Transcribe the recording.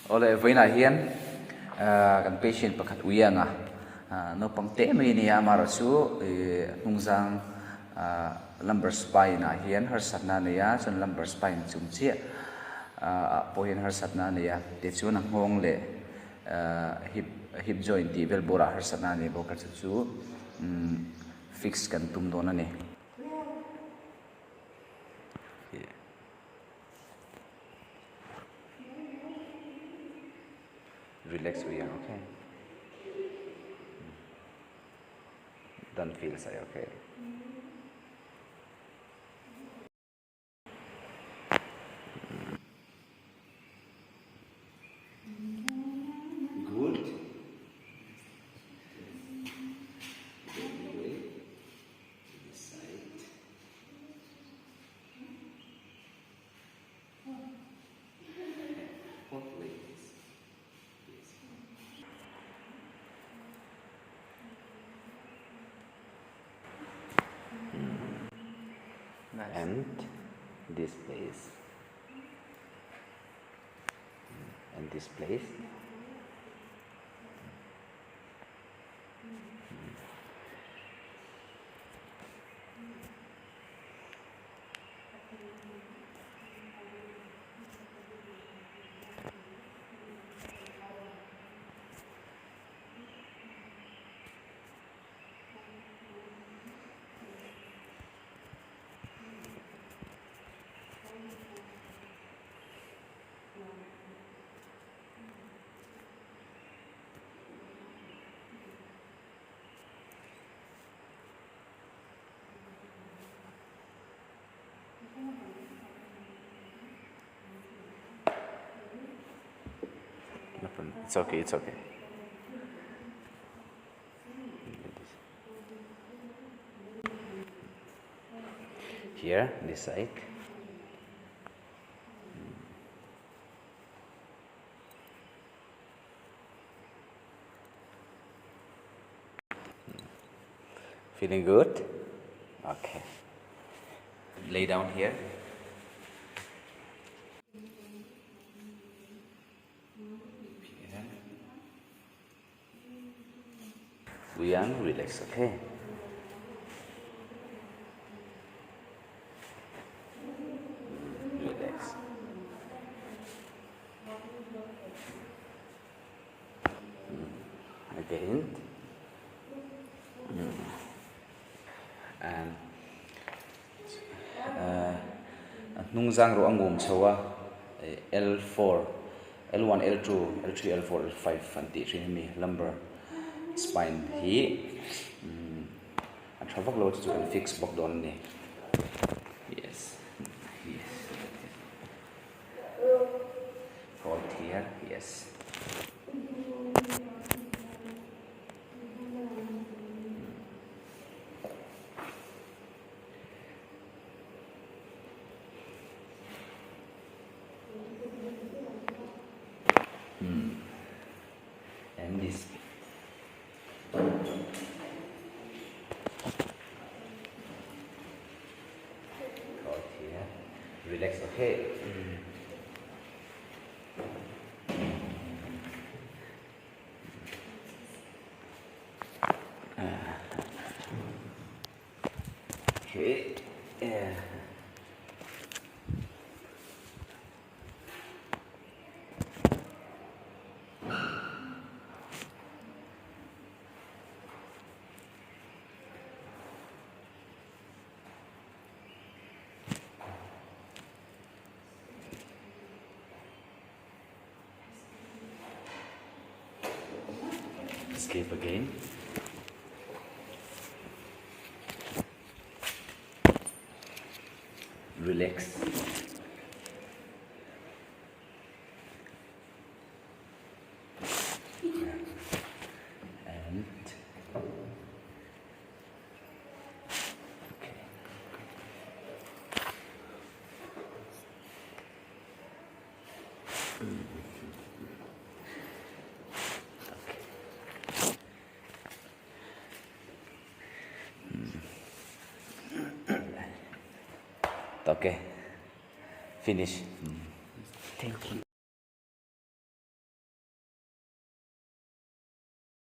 Awle vawiinah hian kan patient pakhat ui ang a, naupang teh mai a ni a, amaherawh chu ih hnungzang lumbar spine ah hian harsatna a nei a, chuan lumbar spine chung chiah ah pawh hian harsatna a nei a, tichuan a nghawng leh hip hip joint tih vel bawrah harsatna a nei bawk a, chu chu fix kan tum dawn a ni. Relax ui ang okay Don't feel say okay. Good. This side. And this place and this place. It's okay, it's okay. Here, this side. Feeling good? Okay. Lay down here. We are relax, okay? Relax. Again. And a hnung zang rawh a ngum chho a L4 L1 L2 L3 L4 L5 an tih thin hemi lumbar spine hi a tha vak lo chu chu kan fix bawk dawn a ni yes yes Hold here, yes. Hmm. And this. Hold here. Relax, okay. Mm. Okay. Yeah. Sleep again. Relax. And Okay. Finish. Thank you.